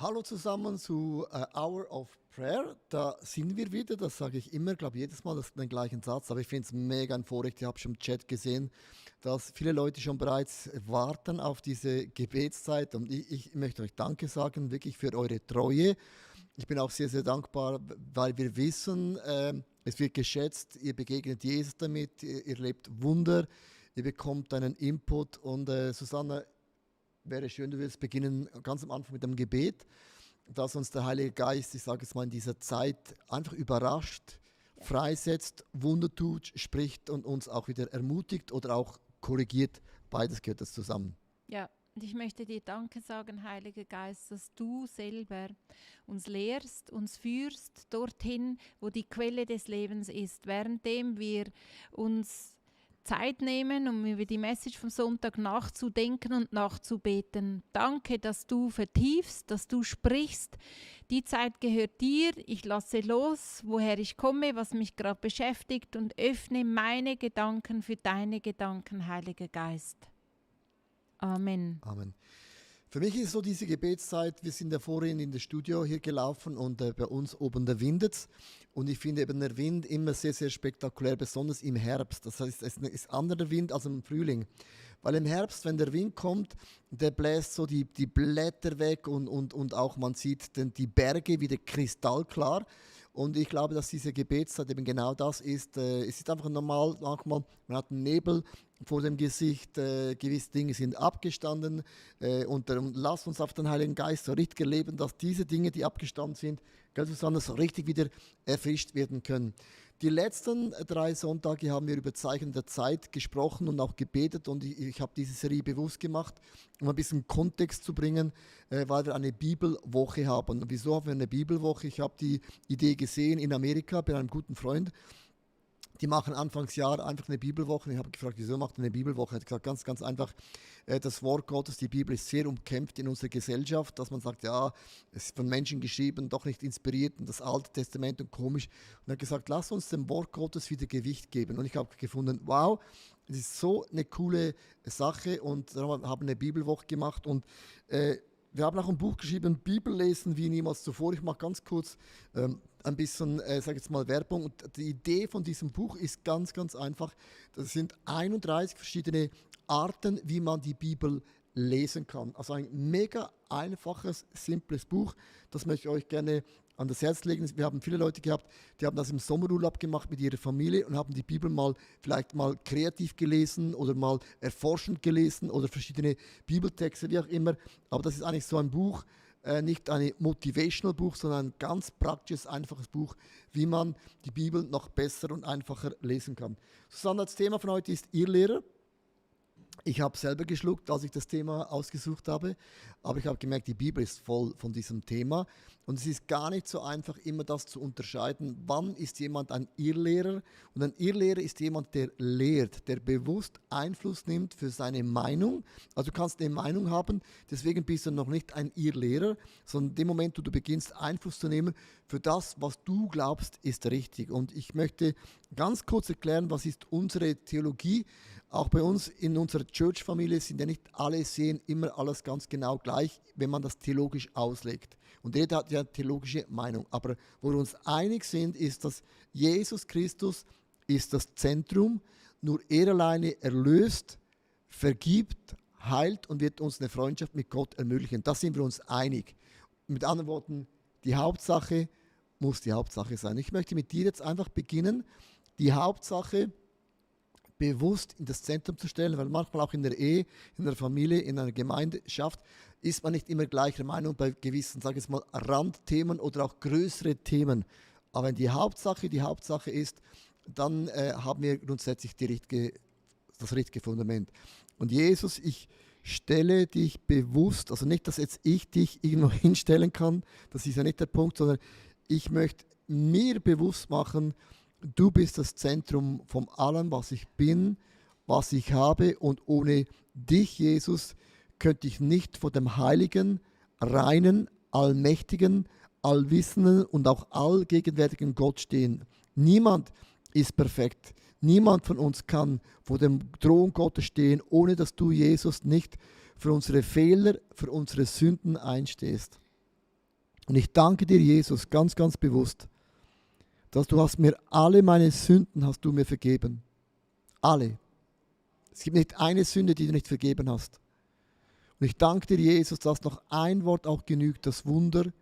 Hallo zusammen zu Hour of Prayer. Da sind wir wieder, das sage ich immer, glaube jedes Mal den gleichen Satz, aber ich finde es mega ein Vorrecht. Ich habe schon im Chat gesehen, dass viele Leute schon bereits warten auf diese Gebetszeit und ich möchte euch Danke sagen, wirklich für eure Treue. Ich bin auch sehr, sehr dankbar, weil wir wissen, es wird geschätzt, ihr begegnet Jesus damit, ihr lebt Wunder, ihr bekommt einen Input und Susanne, wäre schön, du würdest beginnen ganz am Anfang mit dem Gebet, dass uns der Heilige Geist, ich sage es mal, in dieser Zeit einfach überrascht, freisetzt, Wunder tut, spricht und uns auch wieder ermutigt oder auch korrigiert. Beides gehört das zusammen. Ja, und ich möchte dir Danke sagen, Heiliger Geist, dass du selber uns lehrst, uns führst dorthin, wo die Quelle des Lebens ist, währenddem wir uns Zeit nehmen, um über die Message vom Sonntag nachzudenken und nachzubeten. Danke, dass du vertiefst, dass du sprichst. Die Zeit gehört dir. Ich lasse los, woher ich komme, was mich gerade beschäftigt und öffne meine Gedanken für deine Gedanken, Heiliger Geist. Amen. Amen. Für mich ist so diese Gebetszeit, wir sind ja vorhin in das Studio hier gelaufen und bei uns oben der windet. Und ich finde eben der Wind immer sehr, sehr spektakulär, besonders im Herbst. Das heißt, es ist anderer Wind als im Frühling. Weil im Herbst, wenn der Wind kommt, der bläst so die Blätter weg und auch man sieht die Berge wieder kristallklar. Und ich glaube, dass diese Gebetszeit eben genau das ist. Es ist einfach normal, manchmal, man hat einen Nebel vor dem Gesicht, gewisse Dinge sind abgestanden und lasst uns auf den Heiligen Geist so richtig erleben, dass diese Dinge, die abgestanden sind, ganz besonders so richtig wieder erfrischt werden können. Die letzten 3 Sonntage haben wir über Zeichen der Zeit gesprochen und auch gebetet und ich habe diese Serie bewusst gemacht, um ein bisschen Kontext zu bringen, weil wir eine Bibelwoche haben. Und wieso haben wir eine Bibelwoche? Ich habe die Idee gesehen in Amerika bei einem guten Freund. Die machen Anfangsjahr einfach eine Bibelwoche. Ich habe gefragt, wieso macht ihr eine Bibelwoche? Er hat gesagt, ganz, ganz einfach, das Wort Gottes, die Bibel ist sehr umkämpft in unserer Gesellschaft, dass man sagt, ja, es ist von Menschen geschrieben, doch nicht inspiriert und das Alte Testament und komisch. Und er hat gesagt, lass uns dem Wort Gottes wieder Gewicht geben. Und ich habe gefunden, wow, das ist so eine coole Sache und haben eine Bibelwoche gemacht und wir haben auch ein Buch geschrieben, Bibel lesen wie niemals zuvor. Ich mache ganz kurz ein bisschen, sage jetzt mal, Werbung. Und die Idee von diesem Buch ist ganz, ganz einfach. Das sind 31 verschiedene Arten, wie man die Bibel lesen kann. Also ein mega einfaches, simples Buch. Das möchte ich euch gerne an das Herz legen. Wir haben viele Leute gehabt, die haben das im Sommerurlaub gemacht mit ihrer Familie und haben die Bibel vielleicht mal kreativ gelesen oder mal erforschend gelesen oder verschiedene Bibeltexte, wie auch immer. Aber das ist eigentlich so ein Buch, nicht ein Motivational Buch, sondern ein ganz praktisches, einfaches Buch, wie man die Bibel noch besser und einfacher lesen kann. Susanne, das Thema von heute ist Irrlehrer. Ich habe selber geschluckt, als ich das Thema ausgesucht habe, aber ich habe gemerkt, die Bibel ist voll von diesem Thema und es ist gar nicht so einfach, immer das zu unterscheiden, wann ist jemand ein Irrlehrer und ein Irrlehrer ist jemand, der lehrt, der bewusst Einfluss nimmt für seine Meinung. Also du kannst eine Meinung haben, deswegen bist du noch nicht ein Irrlehrer, sondern in dem Moment, wo du beginnst Einfluss zu nehmen für das, was du glaubst, ist richtig. Und ich möchte ganz kurz erklären, was ist unsere Theologie. Auch bei uns in unserer Church-Familie sind ja nicht alle sehen immer alles ganz genau gleich, wenn man das theologisch auslegt. Und jeder hat ja eine theologische Meinung. Aber wo wir uns einig sind, ist, dass Jesus Christus ist das Zentrum. Nur er alleine erlöst, vergibt, heilt und wird uns eine Freundschaft mit Gott ermöglichen. Da sind wir uns einig. Mit anderen Worten, die Hauptsache muss die Hauptsache sein. Ich möchte mit dir jetzt einfach beginnen, die Hauptsache bewusst in das Zentrum zu stellen, weil manchmal auch in der Ehe, in der Familie, in einer Gemeinschaft ist man nicht immer gleicher Meinung bei gewissen, sage ich jetzt mal, Randthemen oder auch größere Themen. Aber wenn die Hauptsache ist, dann haben wir grundsätzlich das richtige Fundament. Und Jesus, ich stelle dich bewusst, also nicht, dass jetzt ich dich irgendwo hinstellen kann, das ist ja nicht der Punkt, sondern ich möchte mir bewusst machen, du bist das Zentrum von allem, was ich bin, was ich habe und ohne dich, Jesus, könnte ich nicht vor dem heiligen, reinen, allmächtigen, allwissenden und auch allgegenwärtigen Gott stehen. Niemand ist perfekt. Niemand von uns kann vor dem Thron Gottes stehen, ohne dass du, Jesus, nicht für unsere Fehler, für unsere Sünden einstehst. Und ich danke dir, Jesus, ganz, ganz bewusst, dass du hast mir alle meine Sünden hast du mir vergeben. Alle. Es gibt nicht eine Sünde, die du nicht vergeben hast. Und ich danke dir, Jesus, dass noch ein Wort auch genügt, das Wunder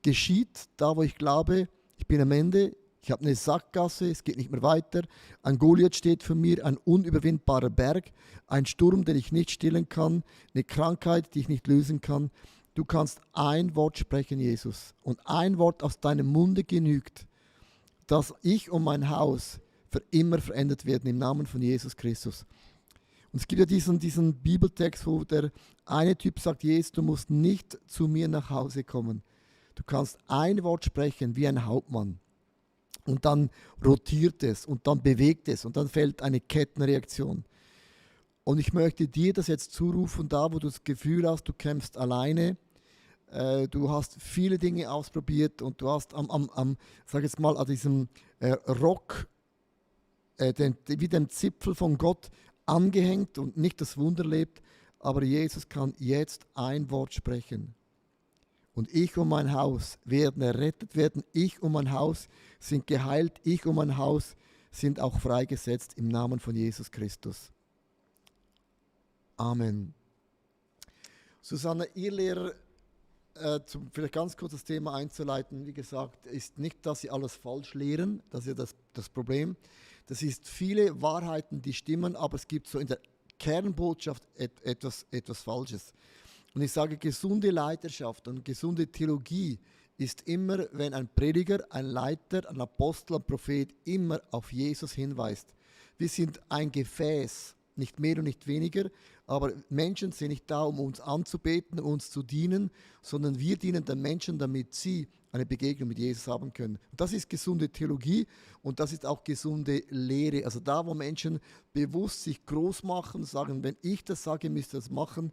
geschieht, da wo ich glaube, ich bin am Ende, ich habe eine Sackgasse, es geht nicht mehr weiter. Ein Goliath steht vor mir, ein unüberwindbarer Berg, ein Sturm, den ich nicht stillen kann, eine Krankheit, die ich nicht lösen kann. Du kannst ein Wort sprechen, Jesus. Und ein Wort aus deinem Munde genügt, dass ich und mein Haus für immer verändert werden im Namen von Jesus Christus. Und es gibt ja diesen Bibeltext, wo der eine Typ sagt, Jesus, du musst nicht zu mir nach Hause kommen. Du kannst ein Wort sprechen wie ein Hauptmann. Und dann rotiert es und dann bewegt es und dann fällt eine Kettenreaktion. Und ich möchte dir das jetzt zurufen, da wo du das Gefühl hast, du kämpfst alleine. Du hast viele Dinge ausprobiert und du hast sag jetzt mal, an diesem Rock, wie dem Zipfel von Gott angehängt und nicht das Wunder lebt. Aber Jesus kann jetzt ein Wort sprechen. Und ich und mein Haus werden errettet werden. Ich und mein Haus sind geheilt. Ich und mein Haus sind auch freigesetzt im Namen von Jesus Christus. Amen. Susanne, ihr Lehrer, vielleicht ganz kurz das Thema einzuleiten, wie gesagt, ist nicht, dass sie alles falsch lehren, das ist ja das Problem. Das ist viele Wahrheiten, die stimmen, aber es gibt so in der Kernbotschaft etwas Falsches. Und ich sage, gesunde Leiterschaft und gesunde Theologie ist immer, wenn ein Prediger, ein Leiter, ein Apostel, ein Prophet immer auf Jesus hinweist. Wir sind ein Gefäß, nicht mehr und nicht weniger, aber Menschen sind nicht da, um uns anzubeten, uns zu dienen, sondern wir dienen den Menschen, damit sie eine Begegnung mit Jesus haben können. Und das ist gesunde Theologie und das ist auch gesunde Lehre. Also da, wo Menschen bewusst sich groß machen, sagen, wenn ich das sage, müsst ihr das machen,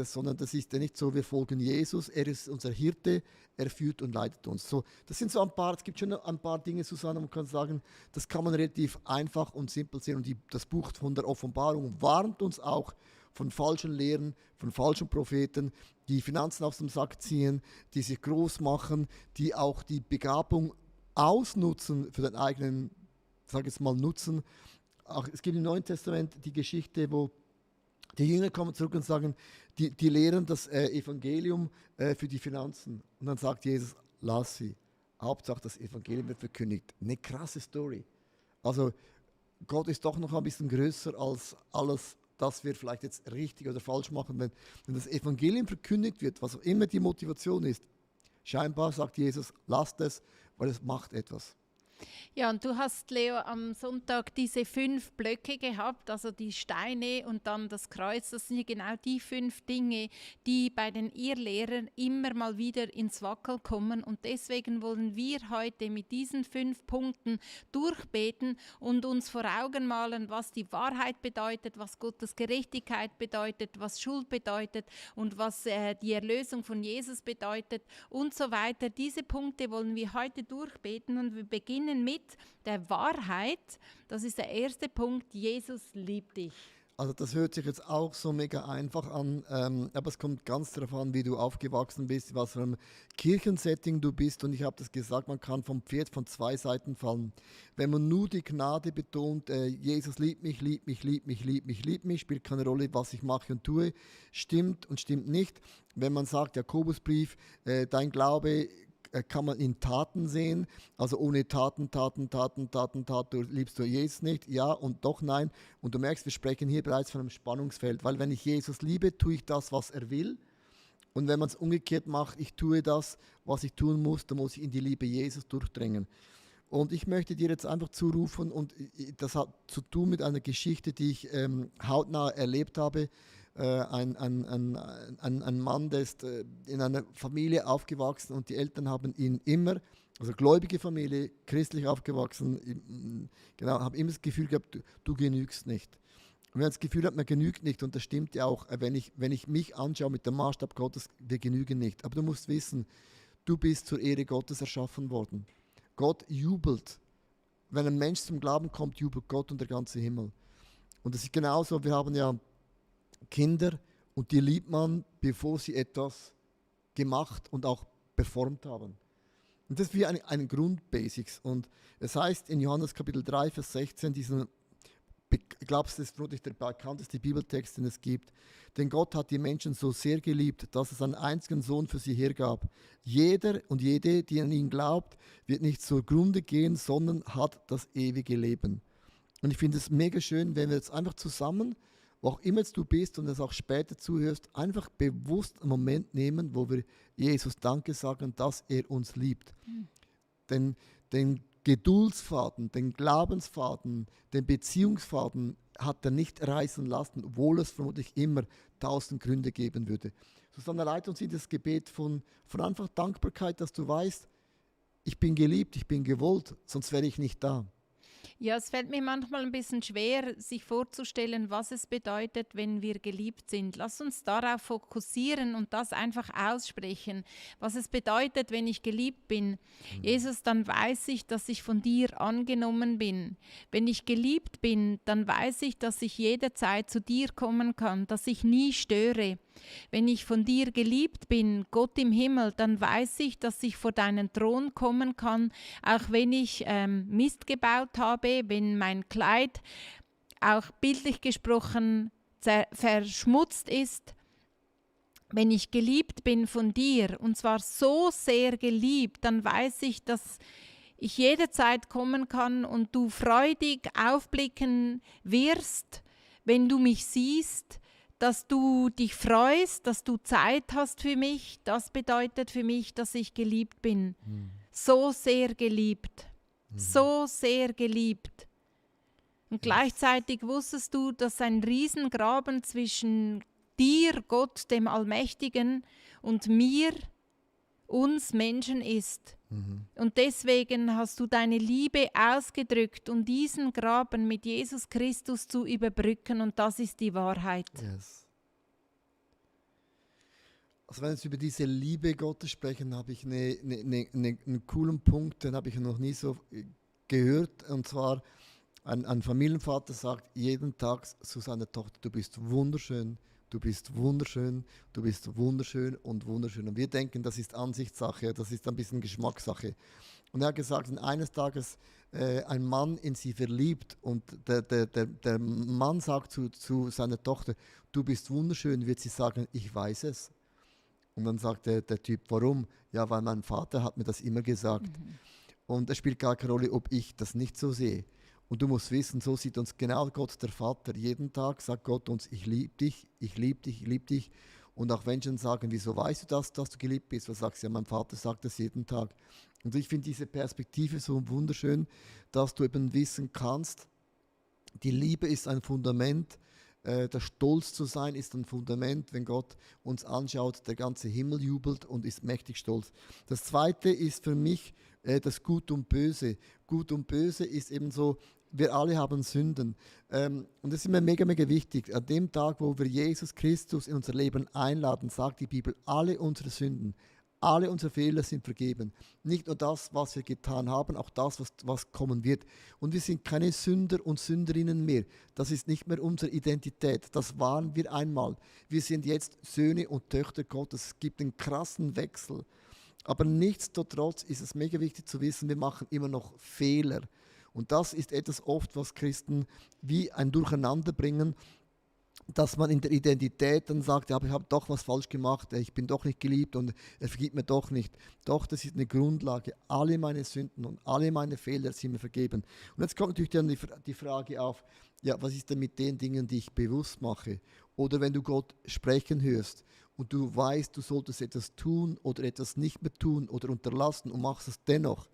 sondern das ist ja nicht so, wir folgen Jesus, er ist unser Hirte, er führt und leitet uns. So, das sind so ein paar, es gibt schon ein paar Dinge, Susanne, man kann sagen, das kann man relativ einfach und simpel sehen. Und das Buch von der Offenbarung warnt uns auch von falschen Lehren, von falschen Propheten, die Finanzen aus dem Sack ziehen, die sich groß machen, die auch die Begabung ausnutzen für den eigenen, sage ich jetzt mal, Nutzen. Auch, es gibt im Neuen Testament die Geschichte, wo die Jünger kommen zurück und sagen, die lehren das Evangelium für die Finanzen. Und dann sagt Jesus, lass sie. Hauptsache das Evangelium wird verkündigt. Eine krasse Story. Also Gott ist doch noch ein bisschen größer als alles, das wir vielleicht jetzt richtig oder falsch machen. Wenn das Evangelium verkündigt wird, was auch immer die Motivation ist, scheinbar sagt Jesus, lasst es, weil es macht etwas. Ja, und du hast, Leo, am Sonntag diese 5 Blöcke gehabt, also die Steine und dann das Kreuz. Das sind ja genau die 5 Dinge, die bei den Irrlehrern immer mal wieder ins Wackeln kommen. Und deswegen wollen wir heute mit diesen 5 Punkten durchbeten und uns vor Augen malen, was die Wahrheit bedeutet, was Gottes Gerechtigkeit bedeutet, was Schuld bedeutet und was die Erlösung von Jesus bedeutet und so weiter. Diese Punkte wollen wir heute durchbeten und wir beginnen mit der Wahrheit. Das ist der erste Punkt. Jesus liebt dich. Also das hört sich jetzt auch so mega einfach an, aber es kommt ganz darauf an, wie du aufgewachsen bist, was für ein Kirchensetting du bist. Und ich habe das gesagt, man kann vom Pferd von 2 Seiten fallen. Wenn man nur die Gnade betont, Jesus liebt mich, liebt mich, liebt mich, liebt mich, liebt mich, spielt keine Rolle, was ich mache und tue, stimmt und stimmt nicht. Wenn man sagt, Jakobusbrief, dein Glaube kann man in Taten sehen, also ohne Taten, du liebst du Jesus nicht, ja und doch nein. Und du merkst, wir sprechen hier bereits von einem Spannungsfeld, weil wenn ich Jesus liebe, tue ich das, was er will. Und wenn man es umgekehrt macht, ich tue das, was ich tun muss, dann muss ich in die Liebe Jesus durchdringen. Und ich möchte dir jetzt einfach zurufen, und das hat zu tun mit einer Geschichte, die ich hautnah erlebt habe. Ein Mann, der ist in einer Familie aufgewachsen und die Eltern haben ihn immer, also gläubige Familie, christlich aufgewachsen, genau, haben immer das Gefühl gehabt, du genügst nicht. Und wenn man das Gefühl hat, man genügt nicht, und das stimmt ja auch, wenn ich mich anschaue mit dem Maßstab Gottes, wir genügen nicht. Aber du musst wissen, du bist zur Ehre Gottes erschaffen worden. Gott jubelt. Wenn ein Mensch zum Glauben kommt, jubelt Gott und der ganze Himmel. Und das ist genauso, wir haben ja Kinder und die liebt man, bevor sie etwas gemacht und auch performt haben. Und das ist wie ein Grundbasics. Und es heißt in Johannes Kapitel 3, Vers 16, ich glaube, es ist vermutlich der bekannteste Bibeltext, den es gibt. Denn Gott hat die Menschen so sehr geliebt, dass es einen einzigen Sohn für sie hergab. Jeder und jede, die an ihn glaubt, wird nicht zugrunde gehen, sondern hat das ewige Leben. Und ich finde es mega schön, wenn wir jetzt einfach zusammen, wo auch immer jetzt du bist und das auch später zuhörst, einfach bewusst einen Moment nehmen, wo wir Jesus Danke sagen, dass er uns liebt. Den Geduldsfaden, den Glaubensfaden, den Beziehungsfaden hat er nicht reißen lassen, obwohl es vermutlich immer 1000 Gründe geben würde. Susanne, leite uns in das Gebet von einfach Dankbarkeit, dass du weißt, ich bin geliebt, ich bin gewollt, sonst wäre ich nicht da. Ja, es fällt mir manchmal ein bisschen schwer, sich vorzustellen, was es bedeutet, wenn wir geliebt sind. Lass uns darauf fokussieren und das einfach aussprechen. Was es bedeutet, wenn ich geliebt bin. Jesus, dann weiß ich, dass ich von dir angenommen bin. Wenn ich geliebt bin, dann weiß ich, dass ich jederzeit zu dir kommen kann, dass ich nie störe. Wenn ich von dir geliebt bin, Gott im Himmel, dann weiß ich, dass ich vor deinen Thron kommen kann, auch wenn ich Mist gebaut habe, wenn mein Kleid auch bildlich gesprochen verschmutzt ist. Wenn ich geliebt bin von dir, und zwar so sehr geliebt, dann weiß ich, dass ich jederzeit kommen kann und du freudig aufblicken wirst, wenn du mich siehst, dass du dich freust, dass du Zeit hast für mich. Das bedeutet für mich, dass ich geliebt bin. So sehr geliebt. So sehr geliebt. Und gleichzeitig wusstest du, dass ein Riesengraben zwischen dir, Gott, dem Allmächtigen, und mir, uns Menschen ist. Und deswegen hast du deine Liebe ausgedrückt, um diesen Graben mit Jesus Christus zu überbrücken. Und das ist die Wahrheit. Yes. Also wenn wir jetzt über diese Liebe Gottes sprechen, habe ich einen coolen Punkt, den habe ich noch nie so gehört. Und zwar, ein Familienvater sagt jeden Tag zu seiner Tochter, du bist wunderschön, du bist wunderschön, du bist wunderschön und wunderschön. Und wir denken, das ist Ansichtssache, das ist ein bisschen Geschmackssache. Und er hat gesagt, wenn eines Tages ein Mann in sie verliebt und der Mann sagt zu seiner Tochter, du bist wunderschön, wird sie sagen, ich weiß es. Und dann sagt der Typ, warum? Ja, weil mein Vater hat mir das immer gesagt. Und es spielt gar keine Rolle, ob ich das nicht so sehe. Und du musst wissen, so sieht uns genau Gott, der Vater. Jeden Tag sagt Gott uns, ich liebe dich, ich liebe dich, ich liebe dich. Und auch Menschen sagen, wieso weißt du das, dass du geliebt bist? Was sagst du? Ja, mein Vater sagt das jeden Tag. Und ich finde diese Perspektive so wunderschön, dass du eben wissen kannst, die Liebe ist ein Fundament, der Stolz zu sein ist ein Fundament, wenn Gott uns anschaut, der ganze Himmel jubelt und ist mächtig stolz. Das Zweite ist für mich das Gut und Böse. Gut und Böse ist eben so, wir alle haben Sünden. Und das ist mir mega, mega wichtig. An dem Tag, wo wir Jesus Christus in unser Leben einladen, sagt die Bibel, alle unsere Sünden, alle unsere Fehler sind vergeben. Nicht nur das, was wir getan haben, auch das, was kommen wird. Und wir sind keine Sünder und Sünderinnen mehr. Das ist nicht mehr unsere Identität. Das waren wir einmal. Wir sind jetzt Söhne und Töchter Gottes. Es gibt einen krassen Wechsel. Aber nichtsdestotrotz ist es mega wichtig zu wissen, wir machen immer noch Fehler. Und das ist etwas oft, was Christen wie ein Durcheinander bringen, dass man in der Identität dann sagt, ja, aber ich habe doch was falsch gemacht, ich bin doch nicht geliebt und er vergibt mir doch nicht. Doch, das ist eine Grundlage. Alle meine Sünden und alle meine Fehler sind mir vergeben. Und jetzt kommt natürlich dann die Frage auf, ja, was ist denn mit den Dingen, die ich bewusst mache? Oder wenn du Gott sprechen hörst und du weißt, du solltest etwas tun oder etwas nicht mehr tun oder unterlassen und machst es dennoch.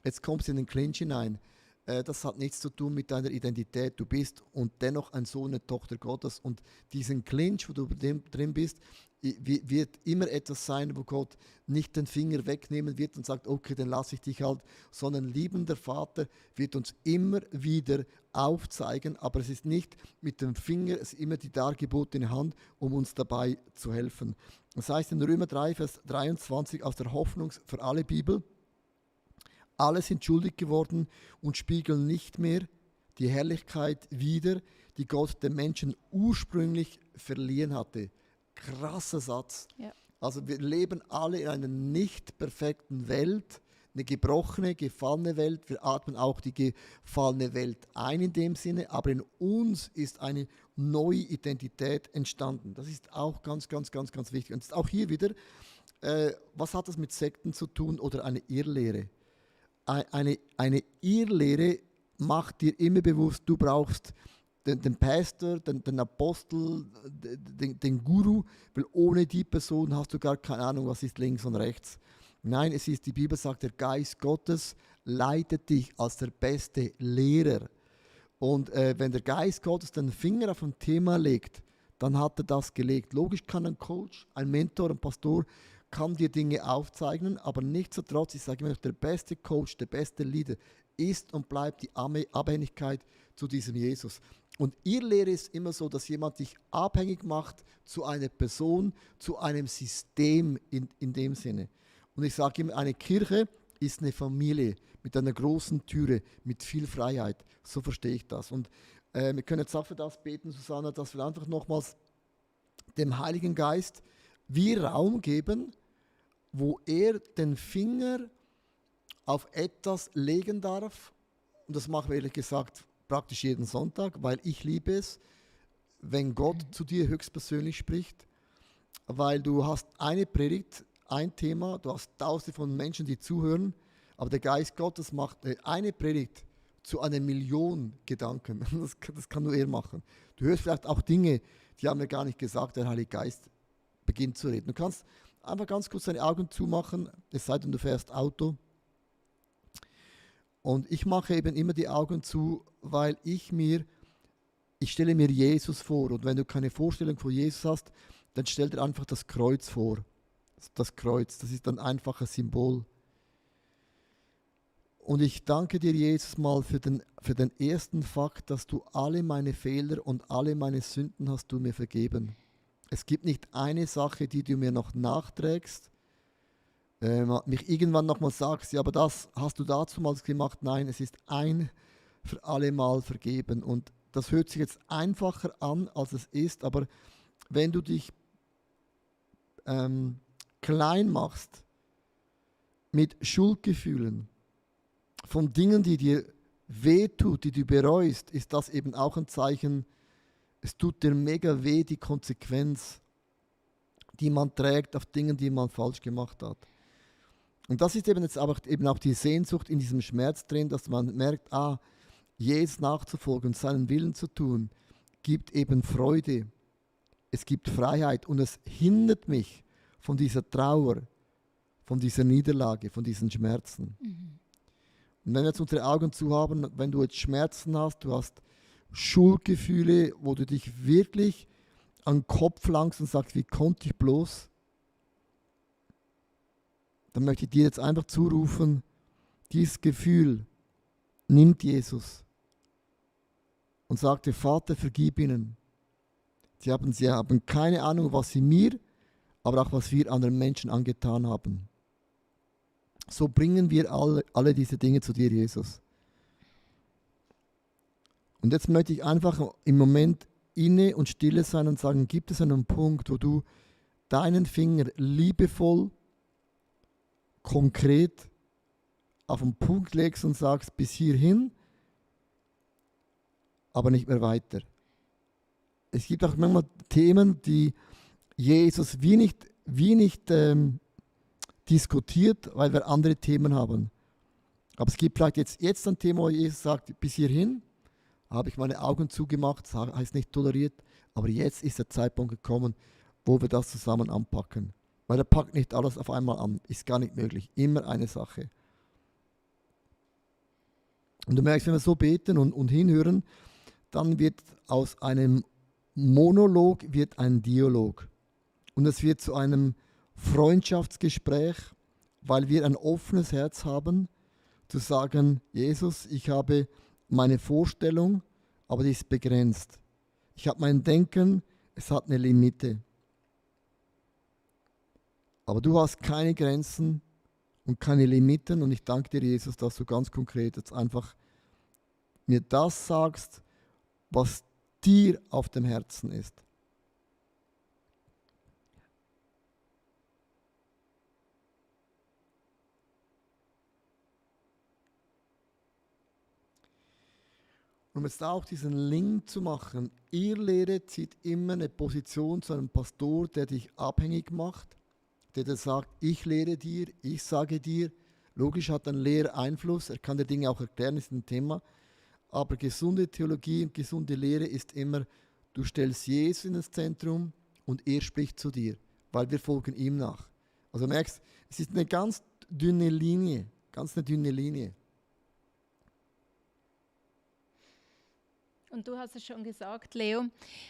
Jetzt kommst du in den Clinch hinein. Das hat nichts zu tun mit deiner Identität. Du bist und dennoch ein Sohn, eine Tochter Gottes. Und diesen Clinch, wo du drin bist, wird immer etwas sein, wo Gott nicht den Finger wegnehmen wird und sagt, okay, dann lasse ich dich halt, sondern liebender Vater wird uns immer wieder aufzeigen, aber es ist nicht mit dem Finger, es ist immer die dargebotene Hand, um uns dabei zu helfen. Das heißt in Römer 3, Vers 23 aus der Hoffnung für alle Bibel, alle sind schuldig geworden und spiegeln nicht mehr die Herrlichkeit wider, die Gott den Menschen ursprünglich verliehen hatte. Krasser Satz. Ja. Also wir leben alle in einer nicht perfekten Welt, eine gebrochene, gefallene Welt. Wir atmen auch die gefallene Welt ein in dem Sinne, aber in uns ist eine neue Identität entstanden. Das ist auch ganz, ganz, ganz, ganz wichtig. Und auch hier wieder, was hat das mit Sekten zu tun oder eine Irrlehre? Eine Irrlehre macht dir immer bewusst, du brauchst den Pastor, den Apostel, den Guru, weil ohne die Person hast du gar keine Ahnung, was ist links und rechts. Nein, es ist, die Bibel sagt, der Geist Gottes leitet dich als der beste Lehrer. Und wenn der Geist Gottes den Finger auf ein Thema legt, dann hat er das gelegt. Logisch kann ein Coach, ein Mentor, ein Pastor, kann dir Dinge aufzeichnen, aber nichtsdestotrotz, ich sage immer noch, der beste Coach, der beste Leader ist und bleibt die Abhängigkeit zu diesem Jesus. Und Irrlehre ist immer so, dass jemand dich abhängig macht zu einer Person, zu einem System in dem Sinne. Und ich sage immer, eine Kirche ist eine Familie mit einer großen Türe, mit viel Freiheit. So verstehe ich das. Und wir können jetzt auch für das beten, Susanna, dass wir einfach nochmals dem Heiligen Geist wie Raum geben, wo er den Finger auf etwas legen darf. Und das machen wir ehrlich gesagt praktisch jeden Sonntag, weil ich liebe es, wenn Gott zu dir höchstpersönlich spricht, weil du hast eine Predigt, ein Thema, du hast Tausende von Menschen, die zuhören, aber der Geist Gottes macht eine Predigt zu einer Million Gedanken. Das kann nur er machen. Du hörst vielleicht auch Dinge, die haben wir gar nicht gesagt, der Heilige Geist beginnt zu reden. Du kannst einfach ganz kurz deine Augen zumachen, es sei denn, du fährst Auto. Und ich mache eben immer die Augen zu, weil ich stelle mir Jesus vor. Und wenn du keine Vorstellung von Jesus hast, dann stell dir einfach das Kreuz vor. Das Kreuz, das ist ein einfaches Symbol. Und ich danke dir, Jesus, mal für den ersten Fakt, dass du alle meine Fehler und alle meine Sünden hast du mir vergeben. Es gibt nicht eine Sache, die du mir noch nachträgst, mich irgendwann nochmal sagst, ja, aber das hast du dazumals gemacht. Nein, es ist ein für alle Mal vergeben. Und das hört sich jetzt einfacher an, als es ist, aber wenn du dich klein machst mit Schuldgefühlen von Dingen, die dir wehtut, die du bereust, ist das eben auch ein Zeichen, es tut dir mega weh, die Konsequenz, die man trägt auf Dingen, die man falsch gemacht hat. Und das ist eben jetzt aber eben auch die Sehnsucht in diesem Schmerz drin, dass man merkt, Jesus nachzufolgen und seinen Willen zu tun, gibt eben Freude. Es gibt Freiheit und es hindert mich von dieser Trauer, von dieser Niederlage, von diesen Schmerzen. Und wenn wir jetzt unsere Augen zu haben, wenn du jetzt Schmerzen hast, du hast Schuldgefühle, wo du dich wirklich an den Kopf langst und sagst, wie konnte ich bloß? Dann möchte ich dir jetzt einfach zurufen, dieses Gefühl nimmt Jesus und sagte, Vater, vergib ihnen. Sie haben keine Ahnung, was sie mir, aber auch was wir anderen Menschen angetan haben. So bringen wir alle diese Dinge zu dir, Jesus. Und jetzt möchte ich einfach im Moment inne und stille sein und sagen, gibt es einen Punkt, wo du deinen Finger liebevoll, konkret auf den Punkt legst und sagst, bis hierhin, aber nicht mehr weiter. Es gibt auch manchmal Themen, die Jesus wie nicht diskutiert, weil wir andere Themen haben. Aber es gibt vielleicht jetzt ein Thema, wo Jesus sagt, bis hierhin habe ich meine Augen zugemacht, das heißt nicht toleriert, aber jetzt ist der Zeitpunkt gekommen, wo wir das zusammen anpacken. Weil er packt nicht alles auf einmal an, ist gar nicht möglich. Immer eine Sache. Und du merkst, wenn wir so beten und hinhören, dann wird aus einem Monolog wird ein Dialog. Und es wird zu einem Freundschaftsgespräch, weil wir ein offenes Herz haben, zu sagen, Jesus, ich habe meine Vorstellung, aber die ist begrenzt. Ich habe mein Denken, es hat eine Limite. Aber du hast keine Grenzen und keine Limiten und ich danke dir, Jesus, dass du ganz konkret jetzt einfach mir das sagst, was dir auf dem Herzen ist. Und um jetzt auch diesen Link zu machen, Irrlehre zieht immer eine Position zu einem Pastor, der dich abhängig macht, der dir sagt, ich lehre dir, ich sage dir. Logisch hat ein Lehrer Einfluss, er kann dir Dinge auch erklären, ist ein Thema. Aber gesunde Theologie und gesunde Lehre ist immer, du stellst Jesus in das Zentrum und er spricht zu dir, weil wir folgen ihm nach. Also merkst, es ist eine ganz dünne Linie, ganz eine dünne Linie. Und du hast es schon gesagt, Leo,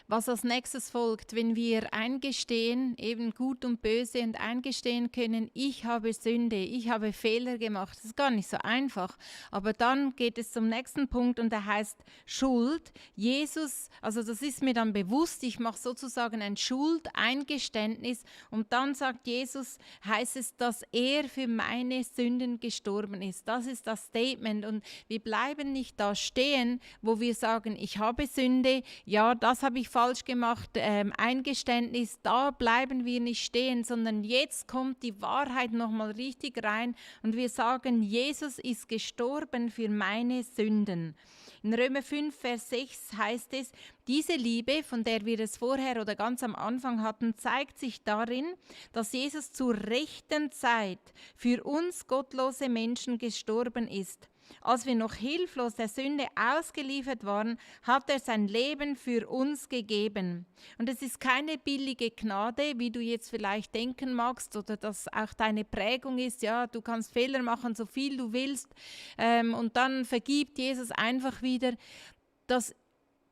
was als nächstes folgt, wenn wir eingestehen, eben Gut und Böse und eingestehen können, ich habe Sünde, ich habe Fehler gemacht. Das ist gar nicht so einfach. Aber dann geht es zum nächsten Punkt und der heißt Schuld. Jesus, also das ist mir dann bewusst, ich mache sozusagen ein Schuldeingeständnis und dann sagt Jesus, heißt es, dass er für meine Sünden gestorben ist. Das ist das Statement und wir bleiben nicht da stehen, wo wir sagen, ich habe Sünde, ja, das habe ich falsch gemacht, Eingeständnis, da bleiben wir nicht stehen, sondern jetzt kommt die Wahrheit nochmal richtig rein und wir sagen, Jesus ist gestorben für meine Sünden. In Römer 5, Vers 6 heißt es, diese Liebe, von der wir es vorher oder ganz am Anfang hatten, zeigt sich darin, dass Jesus zur rechten Zeit für uns gottlose Menschen gestorben ist. Als wir noch hilflos der Sünde ausgeliefert waren, hat er sein Leben für uns gegeben. Und es ist keine billige Gnade, wie du jetzt vielleicht denken magst oder dass auch deine Prägung ist, ja, du kannst Fehler machen, so viel du willst und dann vergibt Jesus einfach wieder.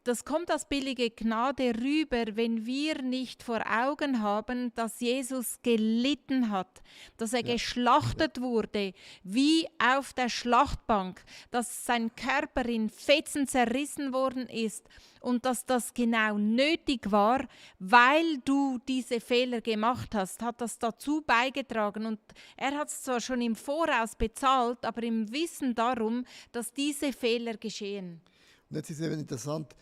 Das kommt als billige Gnade rüber, wenn wir nicht vor Augen haben, dass Jesus gelitten hat, dass er geschlachtet wurde, wie auf der Schlachtbank, dass sein Körper in Fetzen zerrissen worden ist und dass das genau nötig war, weil du diese Fehler gemacht hast, hat das dazu beigetragen. Und er hat es zwar schon im Voraus bezahlt, aber im Wissen darum, dass diese Fehler geschehen. Und jetzt ist eben interessant,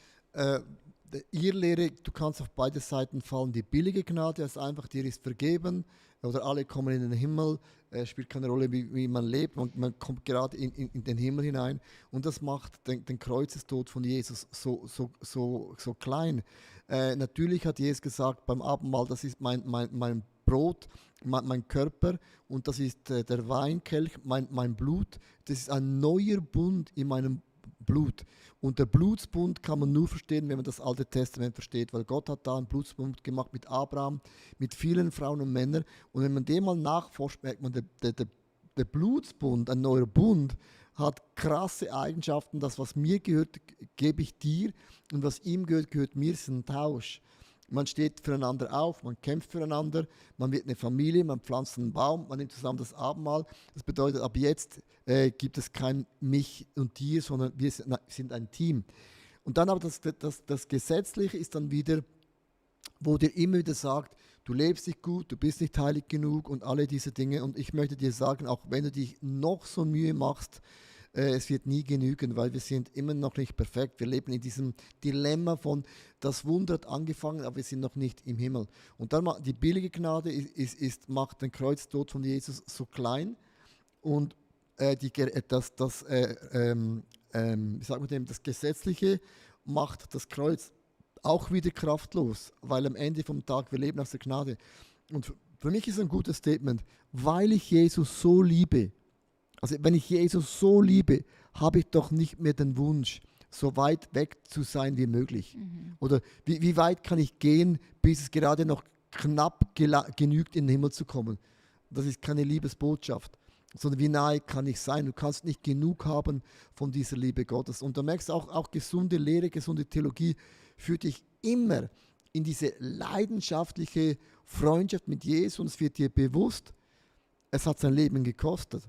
Irrlehre, du kannst auf beide Seiten fallen. Die billige Gnade ist einfach, dir ist vergeben oder alle kommen in den Himmel, spielt keine Rolle, wie man lebt, man kommt gerade in den Himmel hinein und das macht den Kreuzestod von Jesus so klein. Natürlich hat Jesus gesagt beim Abendmahl, das ist mein Brot, mein Körper und das ist der Weinkelch, mein Blut, das ist ein neuer Bund in meinem Blut. Und der Blutsbund kann man nur verstehen, wenn man das Alte Testament versteht, weil Gott hat da einen Blutsbund gemacht mit Abraham, mit vielen Frauen und Männern. Und wenn man dem mal nachforscht, merkt man, der Blutsbund, ein neuer Bund, hat krasse Eigenschaften. Das, was mir gehört, gebe ich dir und was ihm gehört, gehört mir. Es ist ein Tausch. Man steht füreinander auf, man kämpft füreinander, man wird eine Familie, man pflanzt einen Baum, man nimmt zusammen das Abendmahl. Das bedeutet, ab jetzt gibt es kein mich und dir, sondern wir sind ein Team. Und dann aber das Gesetzliche ist dann wieder, wo dir immer wieder sagt, du lebst nicht gut, du bist nicht heilig genug und alle diese Dinge. Und ich möchte dir sagen, auch wenn du dich noch so Mühe machst, es wird nie genügen, weil wir sind immer noch nicht perfekt. Wir leben in diesem Dilemma von, das Wunder hat angefangen, aber wir sind noch nicht im Himmel. Und dann die billige Gnade macht den Kreuztod von Jesus so klein und das Gesetzliche macht das Kreuz auch wieder kraftlos, weil am Ende vom Tag wir leben aus der Gnade. Und für mich ist ein gutes Statement, weil ich Jesus so liebe. Also wenn ich Jesus so liebe, habe ich doch nicht mehr den Wunsch, so weit weg zu sein wie möglich. Oder wie weit kann ich gehen, bis es gerade noch knapp genügt, in den Himmel zu kommen. Das ist keine Liebesbotschaft, sondern wie nahe kann ich sein. Du kannst nicht genug haben von dieser Liebe Gottes. Und du merkst auch gesunde Lehre, gesunde Theologie führt dich immer in diese leidenschaftliche Freundschaft mit Jesus. Und es wird dir bewusst, es hat sein Leben gekostet.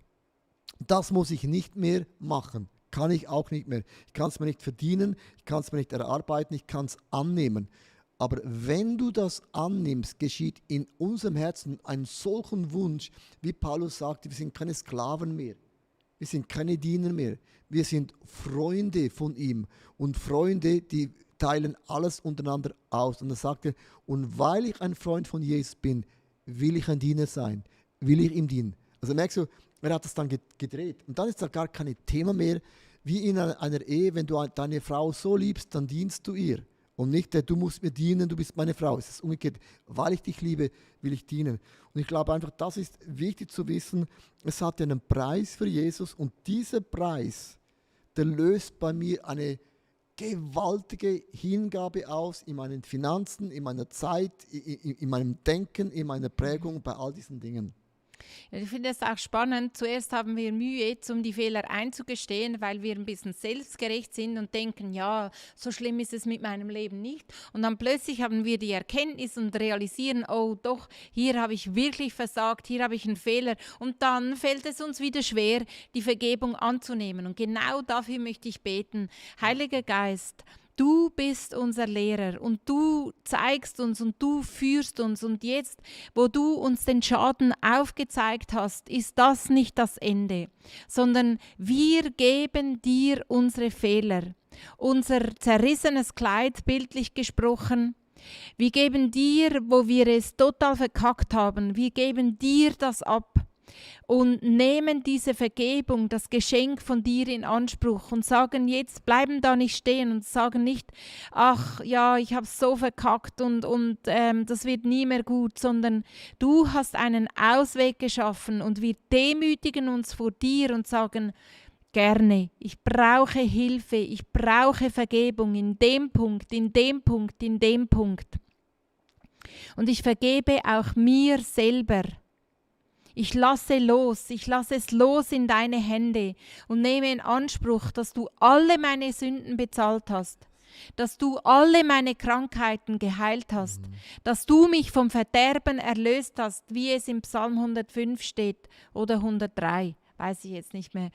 Das muss ich nicht mehr machen, kann ich auch nicht mehr. Ich kann es mir nicht verdienen, ich kann es mir nicht erarbeiten, ich kann es annehmen. Aber wenn du das annimmst, geschieht in unserem Herzen ein solchen Wunsch, wie Paulus sagte, wir sind keine Sklaven mehr, wir sind keine Diener mehr, wir sind Freunde von ihm und Freunde, die teilen alles untereinander aus. Und er sagte, und weil ich ein Freund von Jesus bin, will ich ein Diener sein, will ich ihm dienen. Also merkst du, er hat das dann gedreht. Und dann ist da gar kein Thema mehr, wie in einer Ehe, wenn du deine Frau so liebst, dann dienst du ihr. Und nicht, du musst mir dienen, du bist meine Frau. Es ist umgekehrt, weil ich dich liebe, will ich dienen. Und ich glaube einfach, das ist wichtig zu wissen, es hat einen Preis für Jesus und dieser Preis, der löst bei mir eine gewaltige Hingabe aus in meinen Finanzen, in meiner Zeit, in meinem Denken, in meiner Prägung, bei all diesen Dingen. Ja, ich finde es auch spannend. Zuerst haben wir Mühe, jetzt, um die Fehler einzugestehen, weil wir ein bisschen selbstgerecht sind und denken, ja, so schlimm ist es mit meinem Leben nicht. Und dann plötzlich haben wir die Erkenntnis und realisieren, oh doch, hier habe ich wirklich versagt, hier habe ich einen Fehler. Und dann fällt es uns wieder schwer, die Vergebung anzunehmen. Und genau dafür möchte ich beten. Heiliger Geist, du bist unser Lehrer und du zeigst uns und du führst uns. Und jetzt, wo du uns den Schaden aufgezeigt hast, ist das nicht das Ende, sondern wir geben dir unsere Fehler, unser zerrissenes Kleid, bildlich gesprochen. Wir geben dir, wo wir es total verkackt haben, wir geben dir das ab. Und nehmen diese Vergebung, das Geschenk von dir in Anspruch und sagen jetzt, bleiben da nicht stehen und sagen nicht, ach ja, ich habe es so verkackt und das wird nie mehr gut, sondern du hast einen Ausweg geschaffen und wir demütigen uns vor dir und sagen, gerne, ich brauche Hilfe, ich brauche Vergebung in dem Punkt, in dem Punkt, in dem Punkt. Und ich vergebe auch mir selber. Ich lasse es los in deine Hände und nehme in Anspruch, dass du alle meine Sünden bezahlt hast, dass du alle meine Krankheiten geheilt hast, dass du mich vom Verderben erlöst hast, wie es im Psalm 105 steht oder 103, weiß ich jetzt nicht mehr.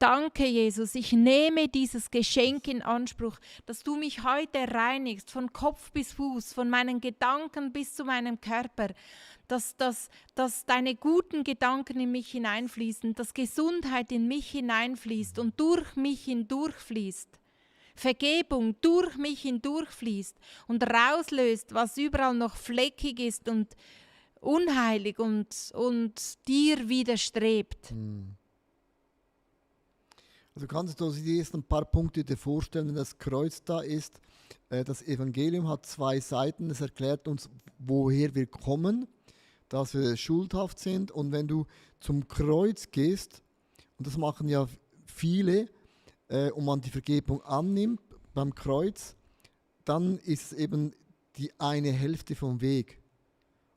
Danke, Jesus, ich nehme dieses Geschenk in Anspruch, dass du mich heute reinigst, von Kopf bis Fuß, von meinen Gedanken bis zu meinem Körper, dass deine guten Gedanken in mich hineinfließen, dass Gesundheit in mich hineinfließt und durch mich hindurchfließt. Vergebung durch mich hindurchfließt und rauslöst, was überall noch fleckig ist und unheilig und dir widerstrebt. Also kannst du dir jetzt ein paar Punkte dir vorstellen, wenn das Kreuz da ist. Das Evangelium hat zwei Seiten. Es erklärt uns, woher wir kommen, dass wir schuldhaft sind. Und wenn du zum Kreuz gehst, und das machen ja viele, und man die Vergebung annimmt beim Kreuz, dann ist es eben die eine Hälfte vom Weg.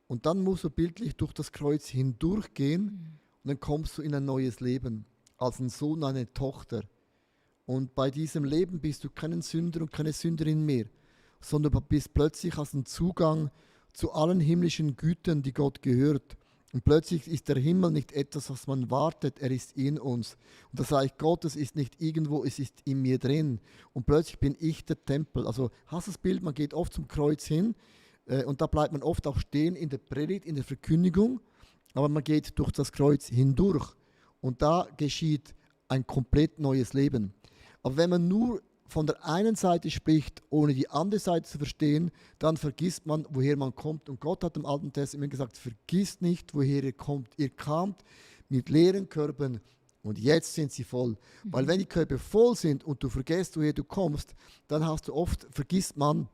Und dann musst du bildlich durch das Kreuz hindurchgehen und dann kommst du in ein neues Leben. Als ein Sohn, eine Tochter. Und bei diesem Leben bist du kein Sünder und keine Sünderin mehr, sondern du bist plötzlich hast einen Zugang zu allen himmlischen Gütern, die Gott gehört. Und plötzlich ist der Himmel nicht etwas, was man wartet, er ist in uns. Und das Reich Gottes ist nicht irgendwo, es ist in mir drin. Und plötzlich bin ich der Tempel. Also hast du das Bild, man geht oft zum Kreuz hin und da bleibt man oft auch stehen in der Predigt, in der Verkündigung, aber man geht durch das Kreuz hindurch. Und da geschieht ein komplett neues Leben. Aber wenn man nur von der einen Seite spricht, ohne die andere Seite zu verstehen, dann vergisst man, woher man kommt. Und Gott hat im Alten Testament gesagt, vergisst nicht, woher ihr kommt. Ihr kamt mit leeren Körpern und jetzt sind sie voll. Weil wenn die Körper voll sind und du vergisst, woher du kommst, dann vergisst man,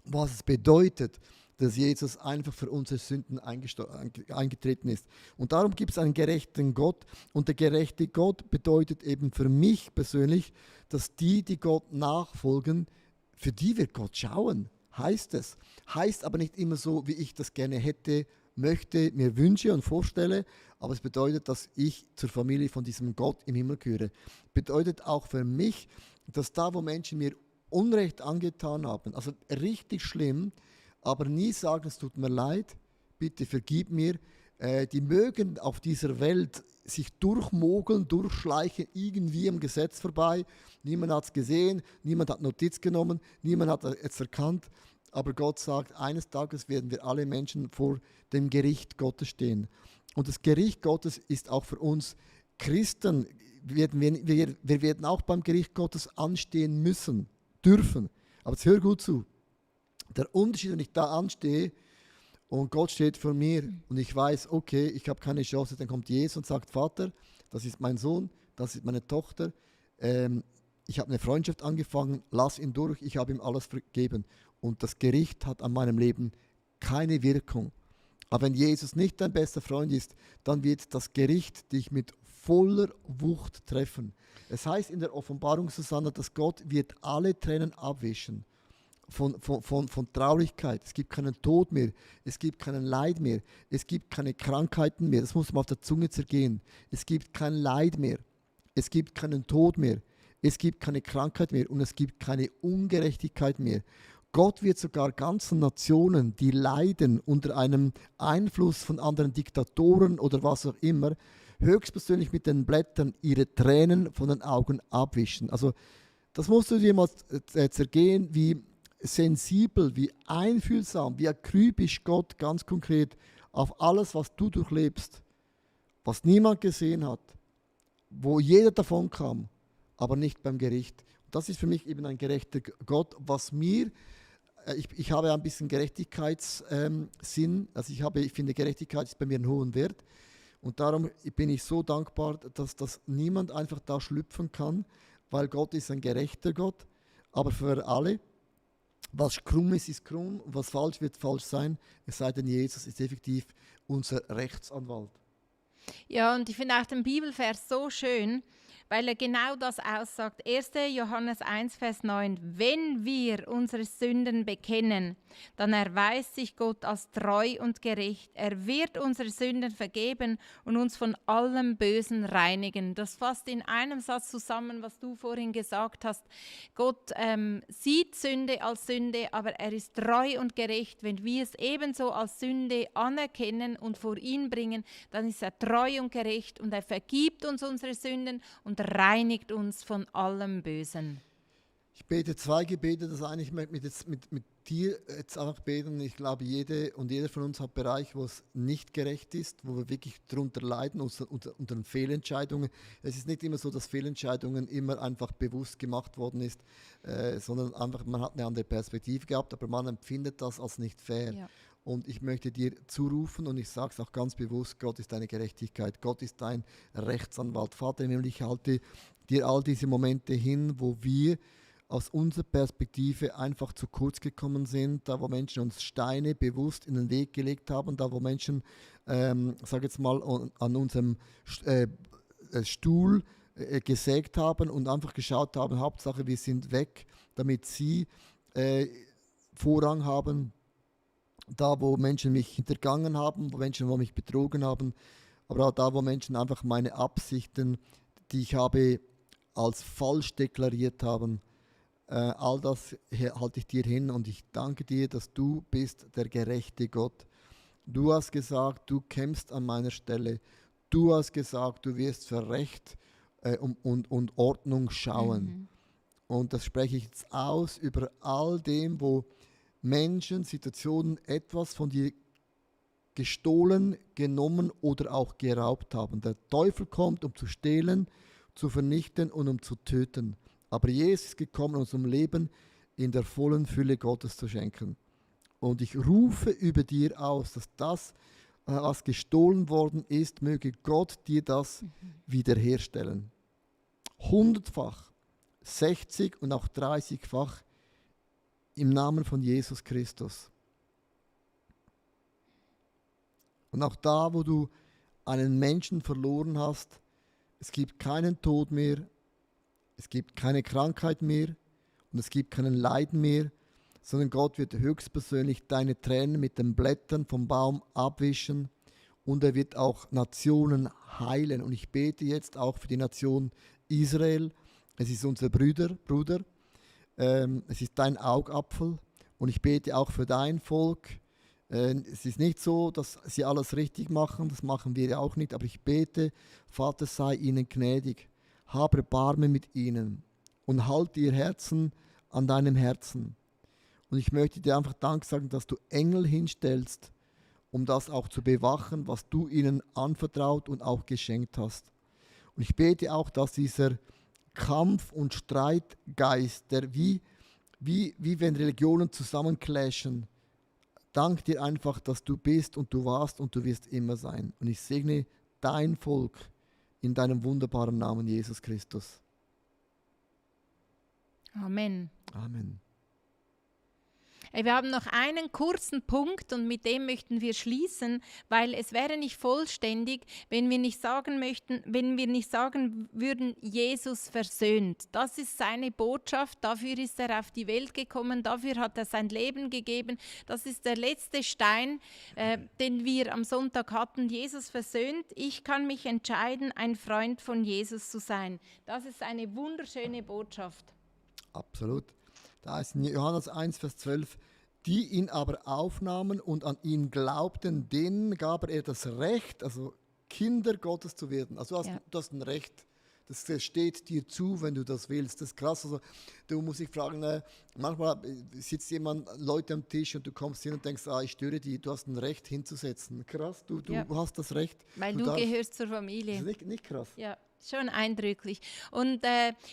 was es bedeutet, dass Jesus einfach für unsere Sünden eingetreten ist. Und darum gibt es einen gerechten Gott. Und der gerechte Gott bedeutet eben für mich persönlich, dass die Gott nachfolgen, für die wird Gott schauen, heißt es. Heißt aber nicht immer so, wie ich das gerne hätte, möchte, mir wünsche und vorstelle. Aber es bedeutet, dass ich zur Familie von diesem Gott im Himmel gehöre. Bedeutet auch für mich, dass da, wo Menschen mir Unrecht angetan haben, also richtig schlimm, aber nie sagen, es tut mir leid, bitte vergib mir. Die mögen auf dieser Welt sich durchmogeln, durchschleichen, irgendwie am Gesetz vorbei. Niemand hat es gesehen, niemand hat Notiz genommen, niemand hat es erkannt. Aber Gott sagt, eines Tages werden wir alle Menschen vor dem Gericht Gottes stehen. Und das Gericht Gottes ist auch für uns Christen. Wir werden auch beim Gericht Gottes anstehen müssen, dürfen. Aber jetzt hör gut zu. Der Unterschied, wenn ich da anstehe und Gott steht vor mir und ich weiß, okay, ich habe keine Chance, dann kommt Jesus und sagt, Vater, das ist mein Sohn, das ist meine Tochter, ich habe eine Freundschaft angefangen, lass ihn durch, ich habe ihm alles vergeben. Und das Gericht hat an meinem Leben keine Wirkung. Aber wenn Jesus nicht dein bester Freund ist, dann wird das Gericht dich mit voller Wucht treffen. Es heißt in der Offenbarung, Susanna, dass Gott wird alle Tränen abwischen von Traurigkeit. Es gibt keinen Tod mehr, es gibt keinen Leid mehr, es gibt keine Krankheiten mehr. Das muss man auf der Zunge zergehen. Es gibt kein Leid mehr, es gibt keinen Tod mehr, es gibt keine Krankheit mehr und es gibt keine Ungerechtigkeit mehr. Gott wird sogar ganzen Nationen, die leiden unter einem Einfluss von anderen Diktatoren oder was auch immer, höchstpersönlich mit den Blättern ihre Tränen von den Augen abwischen. Also das musst du dir mal zergehen, wie sensibel, wie einfühlsam, wie akribisch Gott ganz konkret auf alles, was du durchlebst, was niemand gesehen hat, wo jeder davon kam, aber nicht beim Gericht. Das ist für mich eben ein gerechter Gott, was mir ich habe ein bisschen Gerechtigkeitssinn. Also ich finde, Gerechtigkeit ist bei mir ein hohen Wert. Und darum bin ich so dankbar, dass niemand einfach da schlüpfen kann, weil Gott ist ein gerechter Gott. Aber für alle, was krumm ist krumm, und was falsch wird falsch sein. Es sei denn, Jesus ist effektiv unser Rechtsanwalt. Ja, und ich finde auch den Bibelvers so schön, weil er genau das aussagt. 1. Johannes 1, Vers 9. Wenn wir unsere Sünden bekennen, dann erweist sich Gott als treu und gerecht. Er wird unsere Sünden vergeben und uns von allem Bösen reinigen. Das fasst in einem Satz zusammen, was du vorhin gesagt hast. Gott sieht Sünde als Sünde, aber er ist treu und gerecht. Wenn wir es ebenso als Sünde anerkennen und vor ihn bringen, dann ist er treu und gerecht und er vergibt uns unsere Sünden und reinigt uns von allem Bösen. Ich bete 2 Gebete. Das eine, ich möchte mit dir jetzt einfach beten. Ich glaube, jede und jeder von uns hat Bereiche, wo es nicht gerecht ist, wo wir wirklich darunter leiden, unter Fehlentscheidungen. Es ist nicht immer so, dass Fehlentscheidungen immer einfach bewusst gemacht worden ist, sondern einfach, man hat eine andere Perspektive gehabt, aber man empfindet das als nicht fair. Ja. Und ich möchte dir zurufen und ich sage es auch ganz bewusst, Gott ist deine Gerechtigkeit, Gott ist dein Rechtsanwalt. Vater, ich halte dir all diese Momente hin, wo wir aus unserer Perspektive einfach zu kurz gekommen sind, da wo Menschen uns Steine bewusst in den Weg gelegt haben, da wo Menschen, sag jetzt mal, an unserem Stuhl gesägt haben und einfach geschaut haben, Hauptsache wir sind weg, damit sie Vorrang haben. Da, wo Menschen mich hintergangen haben, wo Menschen mich betrogen haben, aber auch da, wo Menschen einfach meine Absichten, die ich habe, als falsch deklariert haben. All das halte ich dir hin und ich danke dir, dass du bist der gerechte Gott. Du hast gesagt, du kämpfst an meiner Stelle. Du hast gesagt, du wirst für Recht und Ordnung schauen. Mhm. Und das spreche ich jetzt aus über all dem, wo Menschen, Situationen etwas von dir gestohlen, genommen oder auch geraubt haben. Der Teufel kommt, um zu stehlen, zu vernichten und um zu töten. Aber Jesus ist gekommen, um unserem Leben in der vollen Fülle Gottes zu schenken. Und ich rufe über dir aus, dass das, was gestohlen worden ist, möge Gott dir das wiederherstellen. 100-fach, 60 und auch 30-fach im Namen von Jesus Christus. Und auch da, wo du einen Menschen verloren hast, es gibt keinen Tod mehr, es gibt keine Krankheit mehr und es gibt keinen Leid mehr, sondern Gott wird höchstpersönlich deine Tränen mit den Blättern vom Baum abwischen und er wird auch Nationen heilen. Und ich bete jetzt auch für die Nation Israel. Es ist unser Bruder. Es ist dein Augapfel und ich bete auch für dein Volk. Es ist nicht so, dass sie alles richtig machen, das machen wir ja auch nicht, aber ich bete, Vater, sei ihnen gnädig, habe Erbarmen mit ihnen und halte ihr Herzen an deinem Herzen. Und ich möchte dir einfach Dank sagen, dass du Engel hinstellst, um das auch zu bewachen, was du ihnen anvertraut und auch geschenkt hast. Und ich bete auch, dass dieser Kampf- und Streitgeist, der wie wenn Religionen zusammenclashen, dank dir einfach, dass du bist und du warst und du wirst immer sein. Und ich segne dein Volk in deinem wunderbaren Namen, Jesus Christus. Amen. Amen. Hey, wir haben noch einen kurzen Punkt und mit dem möchten wir schließen, weil es wäre nicht vollständig, wenn wir nicht sagen würden, Jesus versöhnt. Das ist seine Botschaft, dafür ist er auf die Welt gekommen, dafür hat er sein Leben gegeben. Das ist der letzte Stein, den wir am Sonntag hatten. Jesus versöhnt. Ich kann mich entscheiden, ein Freund von Jesus zu sein. Das ist eine wunderschöne Botschaft. Absolut. Da ist in Johannes 1, Vers 12, die ihn aber aufnahmen und an ihn glaubten, denen gab er das Recht, also Kinder Gottes zu werden. Also du hast ein Recht, das steht dir zu, wenn du das willst. Das ist krass. Also, du musst dich fragen, manchmal sitzt Leute am Tisch und du kommst hin und denkst, ich störe die, du hast ein Recht hinzusetzen. Krass, du hast das Recht. Weil du gehörst zur Familie. Das ist nicht krass. Ja. Schon eindrücklich. Und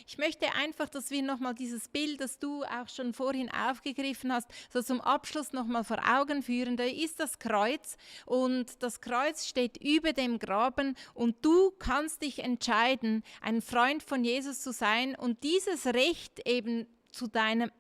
ich möchte einfach, dass wir nochmal dieses Bild, das du auch schon vorhin aufgegriffen hast, so zum Abschluss nochmal vor Augen führen. Da ist das Kreuz und das Kreuz steht über dem Graben und du kannst dich entscheiden, ein Freund von Jesus zu sein und dieses Recht eben zu deinem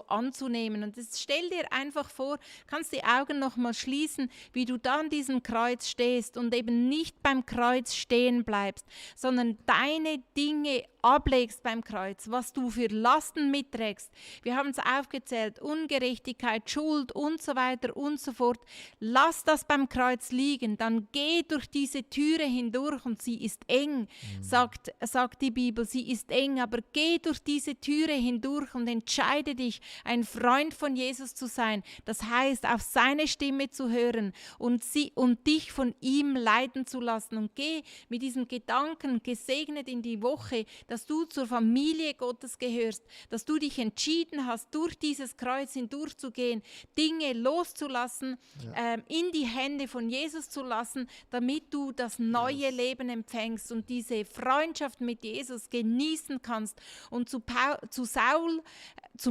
anzunehmen. Und jetzt stell dir einfach vor, kannst die Augen nochmal schließen, wie du da an diesem Kreuz stehst und eben nicht beim Kreuz stehen bleibst, sondern deine Dinge ablegst beim Kreuz, was du für Lasten mitträgst. Wir haben es aufgezählt, Ungerechtigkeit, Schuld und so weiter und so fort. Lass das beim Kreuz liegen, dann geh durch diese Türe hindurch und sie ist eng, sagt die Bibel, sie ist eng, aber geh durch diese Türe hindurch und entscheide dich, ein Freund von Jesus zu sein. Das heißt, auf seine Stimme zu hören und dich von ihm leiten zu lassen und geh mit diesem Gedanken gesegnet in die Woche, dass du zur Familie Gottes gehörst, dass du dich entschieden hast, durch dieses Kreuz hindurchzugehen, Dinge loszulassen, in die Hände von Jesus zu lassen, damit du das neue Leben empfängst und diese Freundschaft mit Jesus genießen kannst. Und zum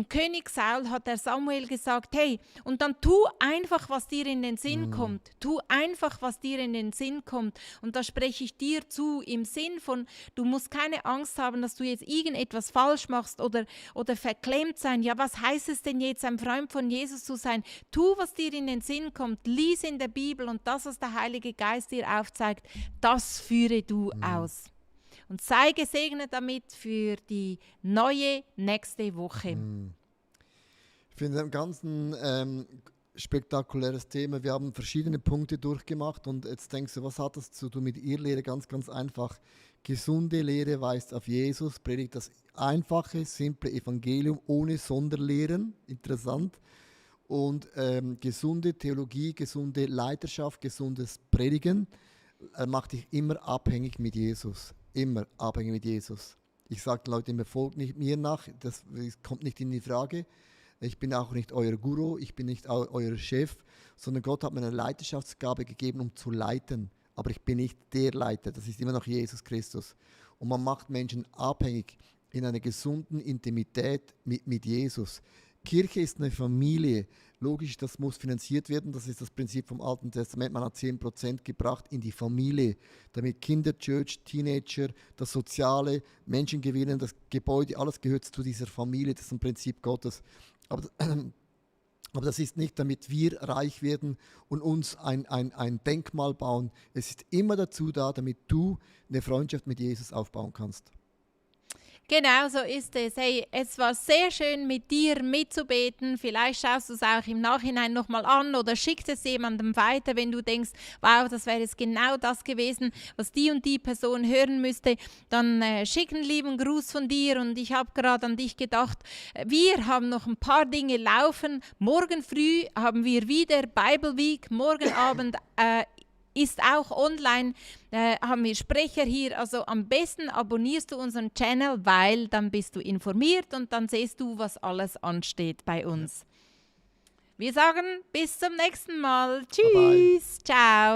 König Saul hat der Samuel gesagt, hey, und dann tu einfach, was dir in den Sinn kommt. Tu einfach, was dir in den Sinn kommt. Und da spreche ich dir zu, im Sinn von, du musst keine Angst haben, dass du jetzt irgendetwas falsch machst oder verklemmt sein. Ja, was heißt es denn jetzt, ein Freund von Jesus zu sein? Tu, was dir in den Sinn kommt. Lies in der Bibel und das, was der Heilige Geist dir aufzeigt, das führe du aus. Und sei gesegnet damit für die neue nächste Woche. Ich finde es ein ganz spektakuläres Thema. Wir haben verschiedene Punkte durchgemacht und jetzt denkst du, was hat das zu tun mit Irrlehre? Ganz, ganz einfach. Gesunde Lehre weist auf Jesus, predigt das einfache, simple Evangelium ohne Sonderlehren. Interessant. Und gesunde Theologie, gesunde Leiterschaft, gesundes Predigen macht dich immer abhängig mit Jesus. Immer abhängig mit Jesus. Ich sage den Leuten immer, folgt nicht mir nach, das kommt nicht in die Frage. Ich bin auch nicht euer Guru, ich bin nicht euer Chef, sondern Gott hat mir eine Leiterschaftsgabe gegeben, um zu leiten. Aber ich bin nicht der Leiter, das ist immer noch Jesus Christus. Und man macht Menschen abhängig in einer gesunden Intimität mit Jesus. Kirche ist eine Familie. Logisch, das muss finanziert werden. Das ist das Prinzip vom Alten Testament. Man hat 10% gebracht in die Familie, damit Kinder, Church, Teenager, das Soziale, Menschen gewinnen, das Gebäude, alles gehört zu dieser Familie. Das ist ein Prinzip Gottes. Aber das ist nicht, damit wir reich werden und uns ein Denkmal bauen. Es ist immer dazu da, damit du eine Freundschaft mit Jesus aufbauen kannst. Genau so ist es. Hey, es war sehr schön, mit dir mitzubeten. Vielleicht schaust du es auch im Nachhinein nochmal an oder schickst es jemandem weiter, wenn du denkst, wow, das wäre jetzt genau das gewesen, was die und die Person hören müsste. Dann schick einen lieben Gruß von dir und ich habe gerade an dich gedacht, wir haben noch ein paar Dinge laufen. Morgen früh haben wir wieder Bible Week, morgen Abend ist auch online, haben wir Sprecher hier, also am besten abonnierst du unseren Channel, weil dann bist du informiert und dann siehst du, was alles ansteht bei uns. Wir sagen bis zum nächsten Mal. Tschüss, ciao.